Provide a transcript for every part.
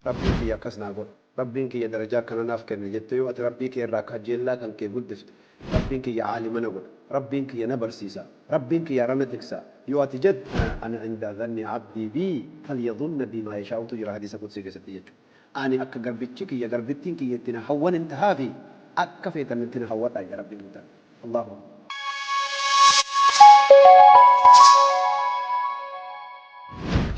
Rabbiin kiyya akkas naa godha, Rabbiin kiyya darajaa akkana naaf kenna jettee yoo ati Rabbii kee irraa kajeellaa kan kee guddifte, Rabbiin kiyya aalima na godha, Rabbiin kiyya na barsiisa, Rabbiin kiyya irra na tiksa yoo ati jette, ana inda dhanni abdii bii falyadhunna bii maa yashaa'utu jira hadiisa qudsii keessatti jechuudha. Ani akka garbichi kiyya garbittiin kiyya itti na hawwanin tahaafi akka feetan itti na hawwadhaa jedha Rabbiin guddaan. Allahu Akbar.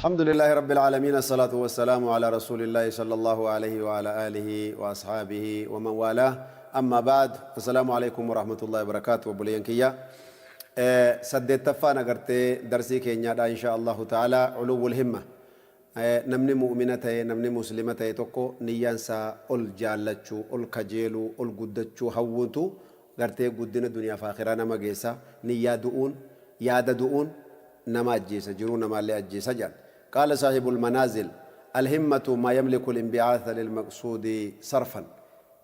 الحمد لله رب العالمين، الصلاة والسلام على رسول الله صلى الله عليه وعلى آله وأصحابه ومن والاه، أما بعد، السلام عليكم ورحمة الله وبركاته. Obboleeyyan kiyya، saddeettaffaan agartee darsii keenyaadha إن شاء الله تعالى، علو الهمة. Namni mu'mina ta'e, namni muslima ta'e tokko niyyaan isaa ol jaallachuu, ol kajeeluu, ol guddachuu hawwuutu gartee guddina duniyaa fi akhiraa nama geessa. Niyyaa du'uun, yaada du'uun nama ajjeesa, jiruu namaallee ajjeesa jedhan. قال صاحب المنازل: الهمة ما يملك الانبعاث للمقصود صرفا.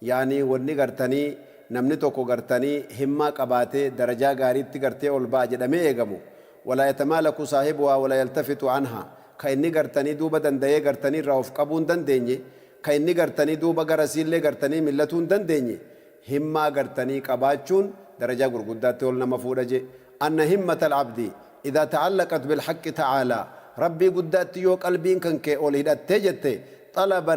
يعني wanni gartanii namni tokko gartanii himmaa qabaatee darajaa gaariitti gartee ol ba'a jedhamee eegamu، ولا يتمالك صاحبها ولا يلتفت عنها، ka inni gartanii duuba danda'ee gartanii irraa of qabuu hin dandeenye, ka inni gartanii duuba garasiillee gartanii millatuu hin dandeenye, himmaa gartanii qabaachuun darajaa gurguddaatti ol nama fuudha je. أن همة العبد إذا تعلقت بالحق تعالى، Rabbii guddaatti yoo qalbiin kan kee ol hidhattee jette، طلبا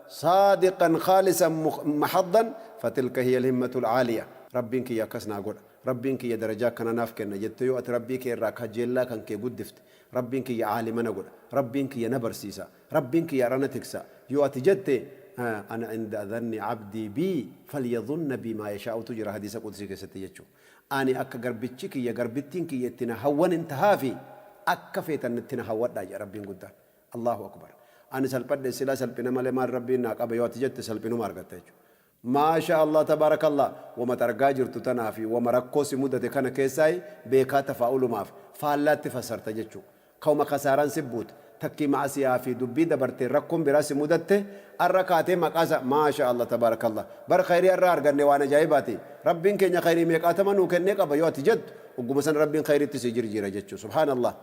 صادقا خالصا محضا، فتلك هي الهمة العالية. Rabbiin kiyya akkas naa godha, Rabbiin kiyya darajaa akkana naaf kenna jette yoo ati Rabbii kee irraa kajeellaa kan kee guddifte, Rabbiin kiyya aalima na godha, Rabbiin kiyya na barsiisa, Rabbiin kiyya irra na tiksa yoo ati jette، أنا عند ظن عبدي بي فليظن بي ما يشاء jira hadiisa qudsii keessatti jechuudha. Ani akka garbichi kiyya garbittiin kiyya itti na hawwanin tahaafi akka feetan itti na hawwadhaa jedha Rabbiin guddaan. Allahu Akbar. Ani salphadhe, silaa salphina malee maal Rabbiin naa qaba yoo ati jette, salphinuma argatta jechuudha. Maasha Allah, tabaarakallah. Wama targaa jirtu tanaa fi wama rakkoo si mudate kana keessaa beekaa tafaa'ulumaaf faallaatti fassarta jechuudha. Ka'uma kasaaraan si buute, takkii macasiyaa fi dubbii dabartee rakkoon biraa si mudatte, arra kaatee maqaasa maasha Allah, tabaarakallah, bar khayrii arra arganne waan ajaa'ibaati, Rabbiin keenya khayrii meeqaatama nuu kennee qaba yoo ati jettu, ugguma san Rabbiin khayriitti si jirjiira jechuudha. Subhaanallah.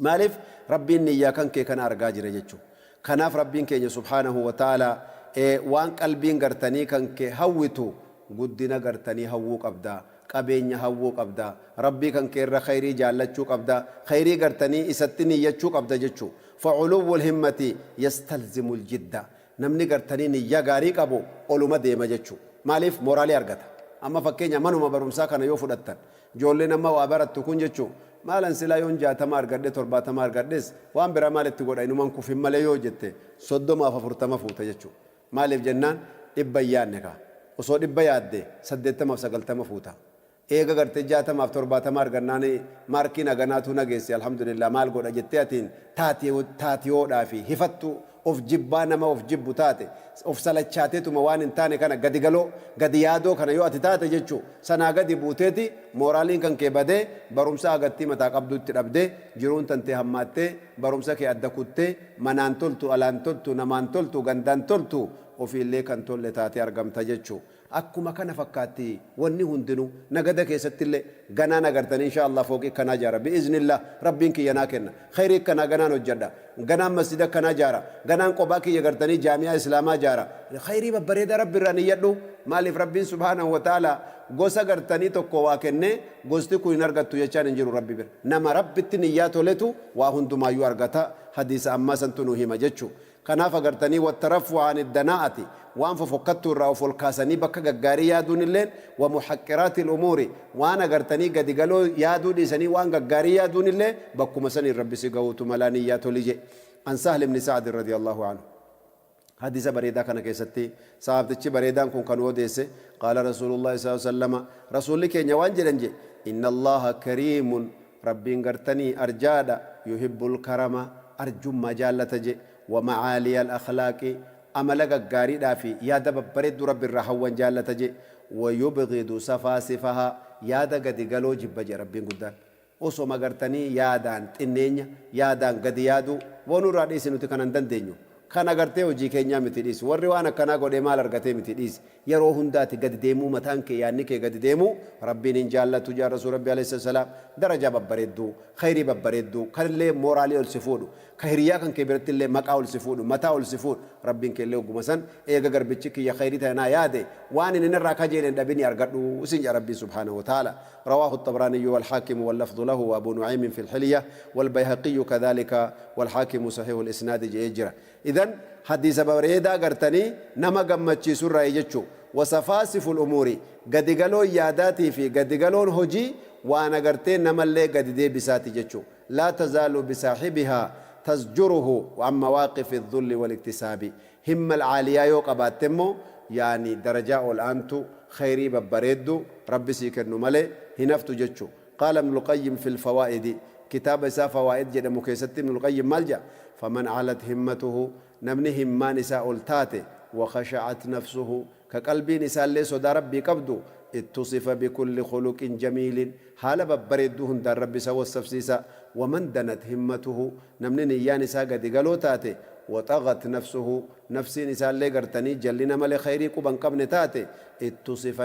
Maaliif? Rabbiin niyyaa kan kee kana argaa jira jechuudha. Kanaaf Rabbiin keenya سبحانه وتعالى waan qalbiin gartanii kan kee hawwitu, guddina gartanii hawwuu qabda, qabeenya hawwuu qabda, Rabbii kan kee irra khayrii jaallachuu qabda, khayrii gartanii isatti niyyachuu qabda jechuu. فعلو الهمة يستلزم الجد. Namni gartanii niyyaa gaarii qabu oluma deema jechuu. Maaliif? Mooraalii argata. Amma fakkeenya manuma barumsaa kana yoo fudhattan, ijoolleen amma waa barattu kun jechuu, maalan silaa yoon 60 argadhe, 70 argadhes, waan biraa maalitti godha, inuman kufin malee yoo jette, 30f 40 fuuta jechuu. Maaliif jennaan, 100 hin yaadne kaa. Osoo 100 yaadde, 80f 90 fuuta. Eega gartee 60f 70 argannaan, maarkiin haganaatu nageesse, alhamdulillah, maal godha jettee atiin taatiyoodhaa fi hifattu, of jibbaa, nama of jibbu taate, of salachaateetuma waan hin taane kana gadi galoo gadi yaadoo kana yoo ati taate jechuu, sanaa gadi buuteeti mooraaliin kan kee badee, barumsa agattii mataa qabduutti dhabdee, jiruun tantee hammaattee, barumsa kee adda kuttee, manaan toltu, alaan toltu, namaan toltu, gandaan toltu, ofiillee kan tolle taatee argamta jechuu. Akkuma kana fakkaatti wanni hundinuu nagada keessattillee ganaan agartanii إن شاء الله fooqii kanaa jaara، بإذن الله Rabbiin kiyya naa kenna, khayrii kanaa ganaan hojjedha, ganaan masjida kanaa jaara, ganaan qophaa kiyya gartanii jaami'aa islaamaa jaara, khayrii babbareedaa Rabbi irraa niyyadhu. Maaliif? Rabbiin سبحانه وتعالى gosa gartanii tokko waa kennee gosti kun hin argattu jechaan hin jiru Rabbi bira. Nama Rabbitti niyyaa toletu waa hundumaayyuu argata. Hadiisa ammaa santu nu hima jechuu. Kanaaf agartanii والترفع عن الدناءة، waan fofokkattuu irraa of ol kaasanii bakka gaggaarii yaaduun illeen، ومحقرات الأمور، waan agartanii gadi galoo yaaduu dhiisanii waan gaggaarii yaaduun illee bakkuma saniin Rabbi si gahuutu malaa, niyyaa toli je. عن سهل بن سعد رضي الله عنه، hadiisa bareedaa kana keessatti sahabtichi bareedaan kun kan odeesse، قال رسول الله صلى الله عليه وسلم، rasuulli keenya waan jedhan je: إن الله كريم، Rabbiin gartanii arjaadha، يحب الكرم، arjummaa jaallata je، ومعالي الأخلاق، amala gaggaariidhaa fi yaada babbareedduu Rabbi irraa hawwan jaallata je، ويبغض سفاسفها، yaada gadi galoo jibba je Rabbiin guddaan. Osoma gartanii yaadaan xinneenya, yaadaan gadi yaaduu wanurraa dhiisi, nuti kanan dandeenyu. Kana gartee hojii keenyaa miti, dhiisi. Warri waan akkanaa godhee maal argatee miti, dhiisi. Yeroo hundaati gadi deemuu, mataan kee, yaadni kee gadi deemuu Rabbiin hin jaallatu jaa Rasuul Rabbi alayhi salaam. Darajaa babbareedduu, khayrii babbareedduu, kanillee mooraalii ol si fuudhu, ka hiriyaa kan kee biratti illee maqaa ol si fuudhu, mataa ol si fuudhu. Rabbiin kee illee ogguma san eega garbichi kiyya khayrii tana naa yaade, waan inni narraa kajeele hin dhabini argadhu siin jedha Rabbiin subhaanahu wa ta'ala. رواه الطبراني والحاكم واللفظ له وأبو نعيم في الحلية والبيهقي كذلك والحاكم صحيح الإسناد jedhee jira. إذن hadiisa bareedaa gartanii nama gammachiisurraa jechuu. وسفاسف الأمور, gadigaloon yaadaatii fi gadigaloon hojii waan agartee namallee gadi deebisaati jechuu, لا تزال بصاحبها تزجره عن مواقف الذل والاكتساب. همة العالية yoo qabaatte immoo, yaani darajaa ol aantu, khayrii babbareeddu Rabbi sii kennu malee hin haftu jechuu. قال ابن القيم في الفوائد, kitaaba isaa Fawaa'id jedhamu keessatti Ibn Alqayyim maal jedha? فمن علت همته, namni himmaan isaa ol taate, وخشعت نفسه, ka qalbiin isaallee sodaa Rabbii qabdu, اتصف بكل خلق جميل, haala babbareedduu hundaan Rabbi isa wassafsiisa. ومن دنت همته, namni niyyaan isaa gadi galoo taate, وطغت نفسه, nafsiin isaallee gartanii jallina malee khayrii quban qabne taate, اتصف,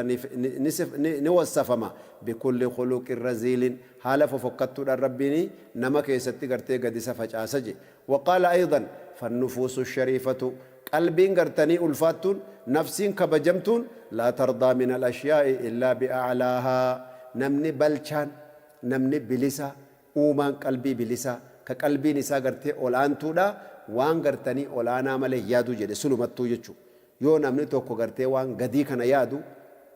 ni wassafama, بكل خلق رذيل, haala fofokkattuudhaan Rabbiin nama keessatti gartee gadi isa facaasa je. وقال أيضا: فالنفوس الشريفة, qalbiin gartanii ulfaattuun, nafsiin kabajamtuun, لا ترضى من الأشياء إلا بأعلاها. Namni balchaan, namni bilisa, uumaan qalbii bilisa, ka qalbiin isaa gartee olaantuudha, waan gartanii olaanaa malee yaadu jedhe sulumattuu jechuu. Yoo namni tokko gartee waan gadii kana yaadu,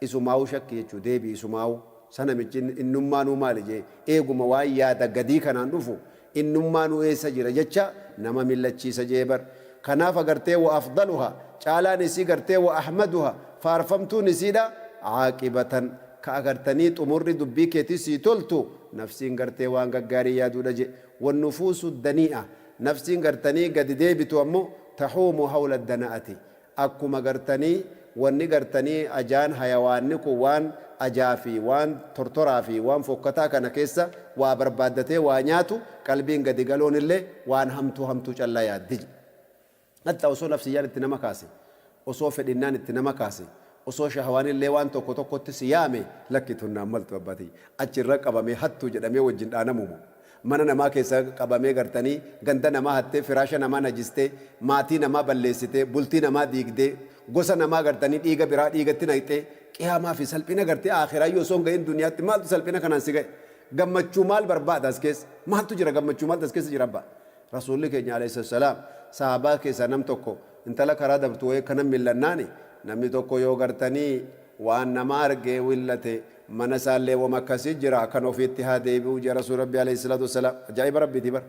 isumaawu shakki jechuu, deebii isumaawu sanamichi innummaanuu maali jee, eeguma waan yaada gadii kanaan dhufu innummaanuu eessa jira jecha nama millachiisa jee bar. Kanaaf agartee وأفضلها, caalaan isii gartee, وأحمدها, faarfamtuun isiidha, عاقبة, ka agartanii xumurri dubbii keetii sii toltu, nafsiin gartee waan gaggaarii yaaduudha je. والنفوس الدنيئة, nafsiin gartanii gadi deebitu ammoo, تحوم حول الدناءة, akkuma gartanii wanni gartanii ajaan hayawaanni kun waan ajaa fi waan tortoraa fi waan fokkataa kana keessa waa barbaaddatee waa nyaatu, qalbiin gadi galoon illee waan hamtuu hamtuu callaa yaaddi. Hatta osoo nafsiyyaan itti nama kaase, osoo fedhinnaan itti nama kaase, osoo shahawaan illee waan tokko tokkotti si yaame, lakki tunnaan maltu abbaatii achirra qabamee hattuu jedhamee wajjin dhaanamumu. Mana namaa keessa qabamee gartanii ganda namaa hattee, firaasha namaa najistee, maatii namaa balleessitee, bultii namaa diigdee, gosa namaa gartanii dhiiga biraa dhiigatti naqxee, qiyaamaa fi salphina gartee akhiraa yoo osoo hin gahin duniyaatti maaltu salphina kanaan si ga'e? Gammachuu maal barbaada as keessa? Maaltu jira? Gammachuu maaltu as keessa jira abbaa? Rasuulli keenya alayhi salaam sahabaa keessaa nam tokko intala karaa dabtu wayii kana millannaani, namni tokko yoo gartanii waan nama argee willate, mana isaallee wama akkasii jira, kan ofiitti haa deebi'u jee Rasuul Rabbi alayhi salaatu wassalaam. Ajaa'iba Rabbiiti bar.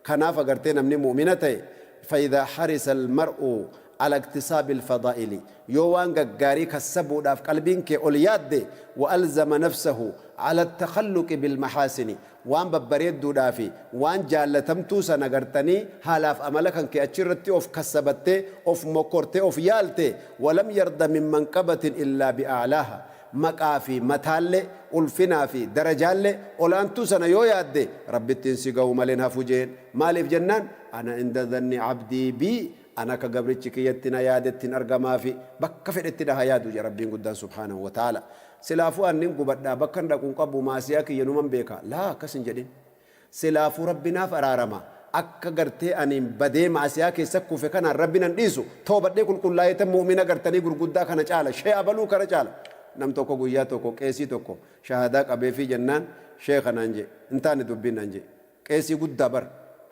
Kanaaf agartee namni mu'mina ta'e, فإذا حرص المرء على اكتساب الفضائل, yoo waan gaggaarii kassabuudhaaf qalbiin kee ol yaadde, وألزم نفسه على التخلق بالمحاسن, waan babbareedduudhaa fi waan jaallatamtuu sana gartanii haalaaf amala kan kee achirratti of kassabattee, of mokkortee, of yaalte, ولم يرض من منقبة إلا بأعلاها, maqaa fi mataallee, ulfinaa fi darajaallee olaantuu sana yoo yaadde, Rabbittiin si ga'u maleen hafu jeen. Maaliif jennaan, أنا عند ظن عبدي بي, ana akka gabrichi kiyyatti na yaadettiin argamaa fi bakka fedhetti dhaha yaadu je Rabbiin guddaan subhaanahu wa ta'ala. Silaafuu annin gubadhaa, bakka hin dhaquun qabu, maasiyaa kiyya numan beeka, laa akkas hin jedhin. Silaafuu Rabbinaaf araarama, akka gartee aniin badee maasiyaa keessa kufe kanaan Rabbi nan dhiisu, toobadhee qulqullaa'eeta mu'mina gartanii gurguddaa kana caala, shee abaluu kana caala. Nam tokko guyyaa tokko qeesii tokko shahadaa qabeefii jennaan, sheeka naan jee, hin taane dubbiin naan jee. Qeesii guddaa bar.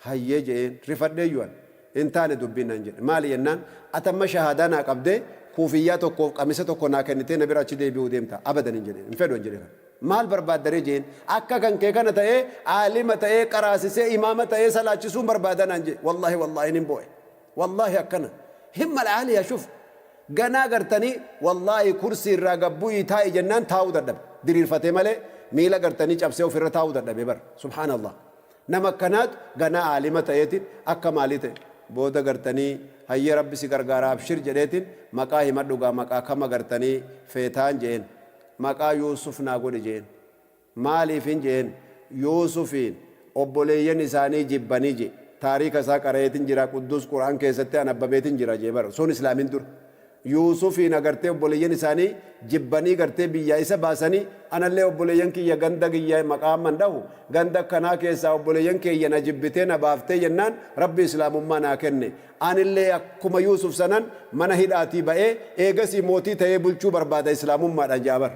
Hayyee je'een, rifadhee yu'an. Hin taane dubbiin naan jedhe. Maali jennaan, atamma shahadaa naa qabdee, kuufiyyaa tokkoof qamisa tokko naa kennitee na bira achi deebi'uu deemta? Abadan hin jedheen, hin fedhu hin jedhe. Kana maal barbaaddaree jeen, akka kan kee kana ta'ee, aalima ta'ee, qaraasisee, imaama ta'ee salaachisuun barbaada naan jee. Wallaahi wallaahi nin boo'e. Wallaahi akkana همة العالية. شوف, ganaa gartanii wallaahi kursii irraa gabbu'ii taa'i jennaan taa'uu dadhabe, diriirfatee malee miila gartanii cabsee ofirra taa'uu dadhabe bar. Subhaanallah, nama akkanaatu ganaa aalima ta'eetiin akka maalii ta'e. Booda gartanii hayyee, Rabbi si gargaara, abshir jedheetiin, maqaa himadhu gaa, maqaa kama gartanii feetaan jeen. Maqaa Yuusuf naa godhi jeen. Maaliifin jeen, Yuusufiin obboleeyyan isaanii jibbanii je. Taariika isaa qara'eetin jira, Quddus Qur'aan keessatti anabbabeetin jira jee bar. Sun Islaamin dura. Yuusufiin agartee obboleeyyan isaanii jibbanii gartee biyyaa isa baasanii, anallee obboleeyyan kiyya ganda kiyya maqaa amman dhahu ganda akkanaa keessaa obboleeyyan keeyya na jibbitee na baaftee jennaan Rabbi Islaamummaa naa kenne. Anillee akkuma Yuusuf sanan mana hidhaatii ba'ee eegasii mootii ta'ee bulchuu barbaada Islaamummaadhaan ja'a bar.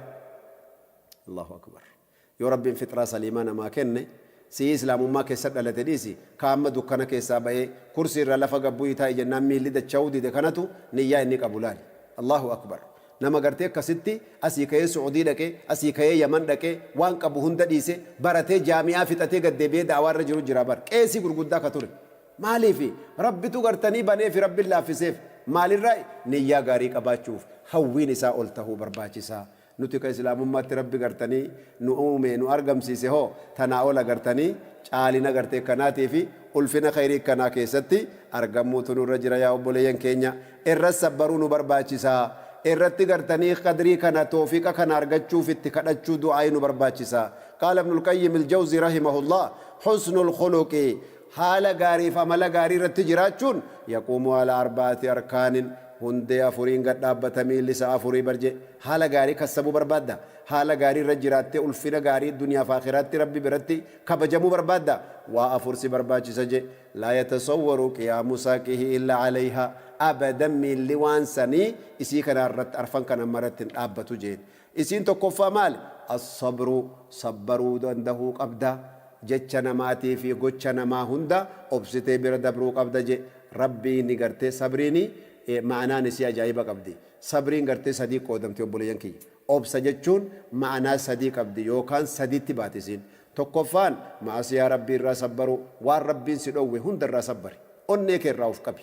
Allahu Akbar. Yoo Rabbiin fixraa saliimaa namaa kenne, si'ii Islaamummaa keessa dhalate dhiisi, ka amma dukkana keessaa ba'ee, kursii irraa lafa gad bu'ii taa'i jennaan miilli dacha'uu dide kanatu niyyaa inni qabu laali. Allahu Akbar. Nama gartee akkasitti asii ka'ee Su'udii dhaqee, asii ka'ee Yaman dhaqee, waan qabu hunda dhiisee, baratee jaami'aa fixatee gad deebi'ee da'awaa irra jiru jira bar. Qeesii gurguddaa ka ture. Maaliifi? Rabbitu gartanii baneefi, Rabbiin laaffiseef. Maalirraayi? Niyyaa gaarii qabaachuuf hawwiin isaa ol tahuu barbaachisa. Nuti ka Islaamummaatti Rabbi gartanii nu uume nu argamsiise hoo tanaa ol agartanii caalina gartee kanaatii fi ulfina khayrii kanaa keessatti argamuutu nurra jira. Yaa obboleeyyan keenya, irras sabbaruu nu barbaachisa. Irratti gartanii qadrii kana, toofiqa kana argachuuf itti kadhachuu, du'aayii nu barbaachisa. Qaala Ibnul Qayyim Aljawzii rahimahullah, husnul khuluqi, haala gaariif amala gaarii irratti jiraachuun, yaquumu ala arba'ati arkaanin, hundee afuriin gad dhaabbata, miilli isaa afurii bar je. Haala gaarii kassabuu barbaadda? Haala gaarii irra jiraattee ulfina gaarii duniyaaf aakhiraatti Rabbi biratti kabajamuu barbaadda? Waa afur si barbaachisa je. Laa yatasawwaru qiyaamu saaqihi illaa alayhaa abadan, miilli waan sanii isii kana irratti, arfan kana maratti hin dhaabbatu jeen. Isiin tokkoffaa maali? As-sabru, sabbaruu dandahuu qabda. Jecha namaatii fi gocha namaa hunda obsitee bira dabruu qabda je. Rabbiini gartee sabriini ma'anaan isii ajaa'iba qabdi. Sabriin gartee sadii qoodamti, obboleeyyan kiyya. Obsa jechuun ma'anaa sadii qabdi yookaan sadiitti baati isiin. Tokkoffaan ma'asiyaa Rabbii irraa sabbaruu, waan Rabbiin si dhoowwe hunda irraa sabbari. Onnee kee irraa of qabi.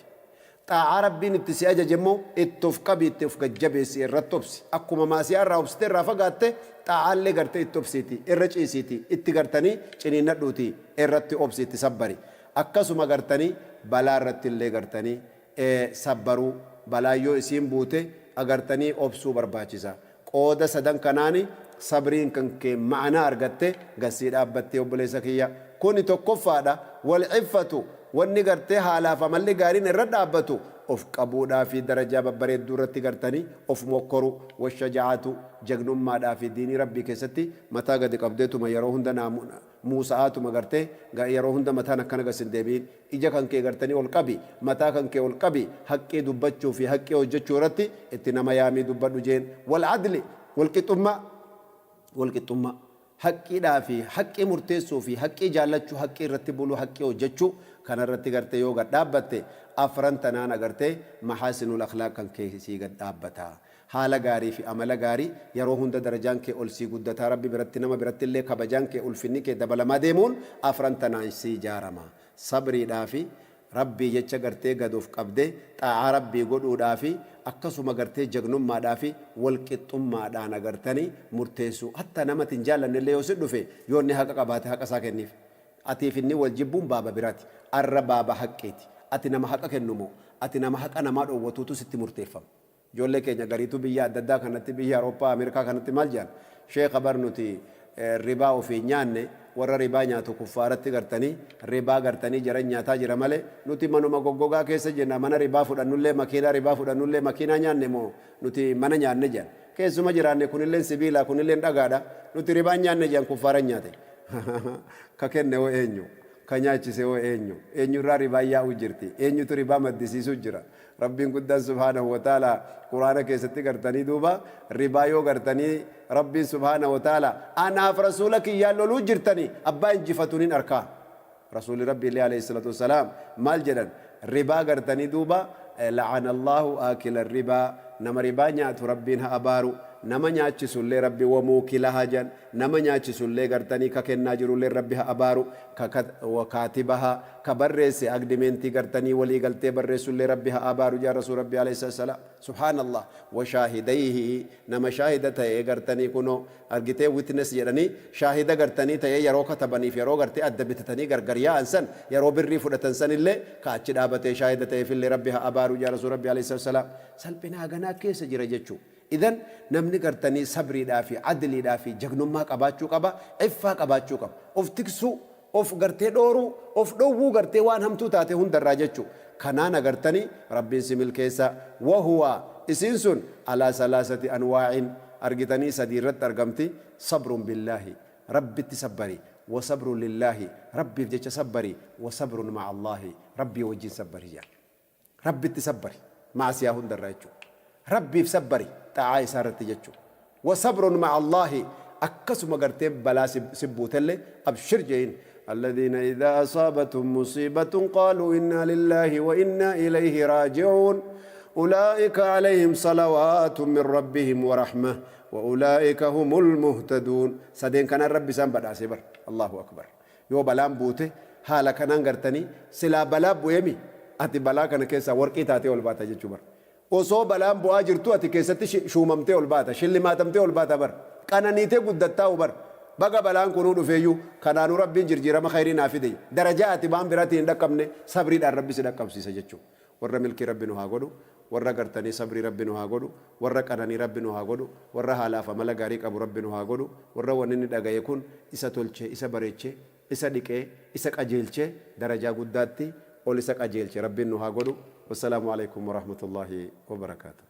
Xaa'aa Rabbiin itti si ajaje immoo itti of qabi, itti of gad jabeessi, irratti obsi. Akkuma ma'asiyaa irraa obsitee irraa fagaatte, xaa'aallee gartee itti obsiiti, irra ciisiiti, itti gartanii ciniinnadhuutii irratti obsi, itti sabbari. Akkasuma gartanii balaa irratti illee gartanii sabbaruu, balaan yoo isiin buute agartanii obsuu barbaachisa. Qooda sadan kanaani sabriin kan kee ma'anaa argatte gad sii dhaabbattee, obboleessa kiyya. Kuni tokkoffaadha. Wal iffatu, wanni gartee haalaaf amalli gaariin irra dhaabbatu of qabuudhaa fi darajaa babbareedduu irratti gartanii of mokkoru. Washaja'atu, jagnummaadhaa fi diinii Rabbii keessatti mataa gadi qabdeetuma yeroo hunda muusa'aatuma gartee yeroo hunda mataan akkana gad sin deebi'in. Ija kan kee gartanii ol qabi, mataa kan kee ol qabi, haqqii dubbachuu fi haqqii hojjechuu irratti itti nama yaamii dubbadhu jeen. Wal adli, wal qixxummaa, wal qixxummaa. Haqqiidhaa fi haqqii murteessuu fi haqqii jaallachuu, haqqii irratti buluu, haqqii hojjechuu kana irratti gartee yoo gad dhaabbatte, afran tanaan agartee mahaasinul akhlaaq kan kee sii gad dhaabbata. Haala gaarii fi amala gaarii yeroo hunda darajaan kee ol sii guddataa, Rabbi biratti, nama biratti illee kabajaan kee, ulfinni kee dabalamaa deemuun afran tanaan sii ijaarama. Sabriidhaa fi Rabbii jecha gartee gad of qabdee xaa'aa Rabbii godhuudhaa fi akkasuma gartee jagnummaadhaa fi wal qixxummaadhaan agartanii murteessuu. Hatta nama ati hin jaallanne illee yoo si dhufe, yoo inni haqa qabaate haqa isaa kenniif. Atiif inni wal jibbuun baaba biraati. Arra baaba haqqiiti. Ati nama haqa kennu moo ati nama haqa namaa dhoowwatuutu sitti murteeffama. Ijoollee keenya gariitu biyya adda addaa kanatti, biyya Awurooppaa, Ameerikaa kanatti maal jedhan? Sheekha, bar nuti ribaa ofii hin nyaanne, warra ribaa nyaatu kuffaaratti gartanii ribaa gartanii jaran nyaataa jira malee nuti manuma goggogaa keessa jirna, mana ribaa fudhannullee, makiinaa ribaa fudhannullee, makiinaa nyaanne moo nuti mana nyaanne jedhan. Keessuma jiraanne, kunilleen sibiila, kunilleen dhagaadha, nuti ribaa hin nyaanne jedhan, kuffaaran nyaate. Ka kenne hoo eenyu? Ka nyaachise hoo eenyu? Eenyurraa ribaan yaa'uu jirti? Eenyutu ribaa maddisiisuu jira? Rabbiin guddaan subhaanahu wa ta'aalaa Qur'aana keessatti gartanii duuba ribaa yoo gartanii Rabbiin subhaanahu wa ta'aalaa anaaf rasuula kiyyaan loluu jirtanii abbaa injifatu nin arkaa. Rasuulli Rabbii illee alayhi salaatu wassalaam maal jedhan? Ribaa gartanii duuba la'anallahu aakila ribaa, nama ribaa nyaatu Rabbiin ha abaaru, nama nyaachisu illee Rabbi wamuukilaha jedhan, nama nyaachisu illee gartanii ka kennaa jiru illee Rabbi ha abaaru, ka kaatibaha, ka barreesse agdimeentii gartanii walii galtee barreessullee Rabbi haa abaaru jedhan Rasuul Rabbi alayhi salaam. Subhaanallah. Wa shaahidayhi, nama shaahida ta'ee gartanii kunoo argitee witness jedhanii shaahida gartanii ta'ee yeroo katabaniif, yeroo gartee adda bitatanii gargar yaa'an san, yeroo birrii fudhatan san illee ka achi dhaabatee shaahida ta'eefillee Rabbi haa abaaru jedhan Rasuul Rabbi alayhi salaam. Salphina haganaa keessa jira jechuu. Idan namni gartanii sabriidhaa fi adliidhaa fi jagnummaa qabaachuu qaba, iffaa qabaachuu qaba, of tiksuu. Of gartee dhooruu, of dhowwuu gartee waan hamtuu taate hundarraa jechu. Kanaan agartanii Rabbiin si milkeessa. Wahuwa isiin sun alaa salaasati anwaa'in argitanii sadii irratti argamti. Sabrun billaahi Rabbitti sabbari, wa sabrun lillaahi Rabbiif jecha sabbari, wa sabrun ma'allaahi Rabbii wajjin sabbari jedhan. Rabbitti sabbari ma'asiyaa hundarraa jechuudha. Rabbiif sabbari xaa'aa isaa irratti jechuudha. Wa sabrun ma'allaahi akkasuma gartee balaa si buutelle abshir je'in. Alladhiina idhaa asaabathum musiibatun qaaluu innaa lillaahi wa innaa ilayhi raaji'uun. Ulaa'ika alayhim salawaatun min rabbihim wa rahmah wa ulaa'ika humul muhtaduun. Sadeen kanaan Rabbi isaan badhaasee bar. Allahu akbar. Yoo balaan buute haala kanaan gartanii silaa balaa bu'eemi ati balaa kana keessaa warqii taatee ol baata jechuu bar. Osoo balaan bu'aa jirtuu ati keessatti shuumamtee ol baata, shillimaatamtee ol baata bar. Qananiitee guddattaa'u bar. Baga balaan kunuu dhufeeyyuu kanaanuu Rabbiin jirjiirama khayrii naa fide. Darajaa ati waan biraatiin hin dhaqqabne sabriidhaan Rabbi si dhaqqabsiisa jechuu. Warra milkii Rabbi nu haa godhu. Warra gartanii sabrii Rabbi nu haa godhu. Warra qananii Rabbi nu haa godhu. Warra haalaaf amala gaarii qabu Rabbi nu haa godhu. Warra wanni inni dhagaye kun isa tolchee, isa bareechee, isa dhiqee, isa qajeelchee darajaa guddaatti ol isa qajeelche Rabbiin nu haa godhu. Wassalaamu aleykum warahmatullaahi wabarakaatuh.